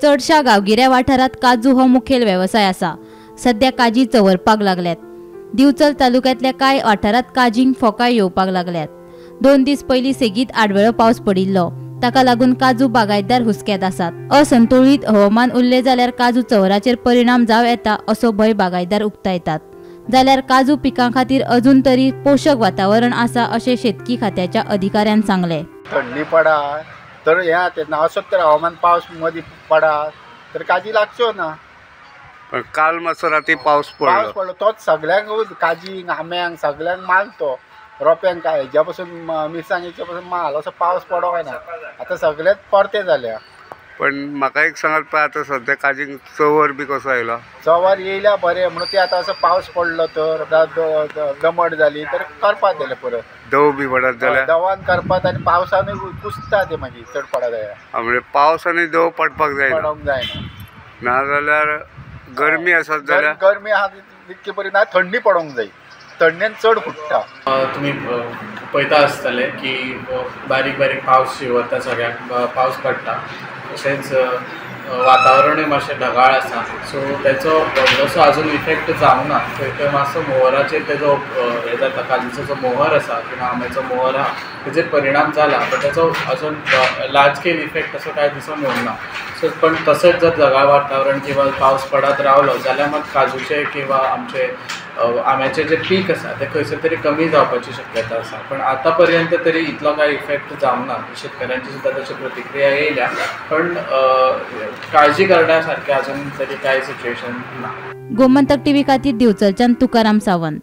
चडशा गांवगिऱ्या वाठारांत काजू हो मुखेल वेवसाय आसा. सध्या काजी चवरपाक लागल्यात. दिवचल तालुक्यांतल्या कांय वाठारांत काजींक फोकां येवपाक लागल्यात. 2 दीस पयलीं सेगीत आडवेळो पावस पडिल्लो. ताका लागून काजू बागायतदार हुस्क्यात आसात. असंतुळीत हवामान उरलें जाल्यार काजू चवराचेर परिणाम जावं येता असो भंय बागायतदार उक्तायतात. जाल्यार काजू पिकां खातीर अजून तरी पोशक वातावरण आसा अशें शेतकी खात्याच्या अधिकाऱ्यान सांगलें. थंडी पडा तर हें तेन्ना असोच तर हवामान पावस मदीं पडा तर काजी लागच्यो ना. पण काल मातसो राती पावस पडलो तोच सगळ्यांक काजींक आंब्यांक सगळ्यांक माल तो रोप्यांक काय हेज्या पासून मिरसांगेच्या पासून माल असो पावस पडोंक ना. आतां सगळेच परते जाल्या. पण म्हाका एक सांगात पळय, आतां सद्या काजींक चवर बी कसो आयला? चवर येयल्या बरें म्हणून ते आतां असो पावस पडलो तर दमट जाली तर करपात जालें परत. दव बी पडत जाल्यार दवान करपात आनी पावसानूय कुसता ते मागीर चड पडत जाल्यार. म्हणजे पावस आनी दव पडपाक जायना, पडोंक जायना. नाजाल्यार गरमी आसत जाल्यार गरमी आहा तितकी बरी ना, थंडी पडोंक जाय. थंडेन चड फुट्टा. तुमी पळयता आसतले की बारीक बारीक पावस शिंवरता, सगळ्याक पावस पडटा. तशेंच वातावरणूय मातशें ढगाळ आसा. सो तेचो व्हडलोसो आजून इफेक्ट जावंक ना. थंय थंय मातसो मोहराचेर तेजो हें जाता, काजूचो जो मोहर आसा किंवा आंब्याचो मोहर आहा तेजेर परिणाम जाला, बट तेचो अजून लार्ज स्केल इफेक्ट असो कांय दिसून येवंक ना. सो पण तशेंच जर ढगाळ वातावरण किंवा पावस पडत रावलो जाल्यार मात काजूचे किंवा आमचे आंब्याचे जे पीक आसा ते खंयसर तरी कमी जावपाची शक्यता आसा. पण आतां पर्यंत तरी इतलो कांय इफेक्ट जावंक ना. शेतकऱ्यांची सुद्दां तशी प्रतिक्रिया येयल्या, पण काळजी करण्या सारकें अजून तरी कांय सिच्युएशन ना. गोमंतक टीव्ही खातीर दिवचलच्यान तुकाराम सावंत.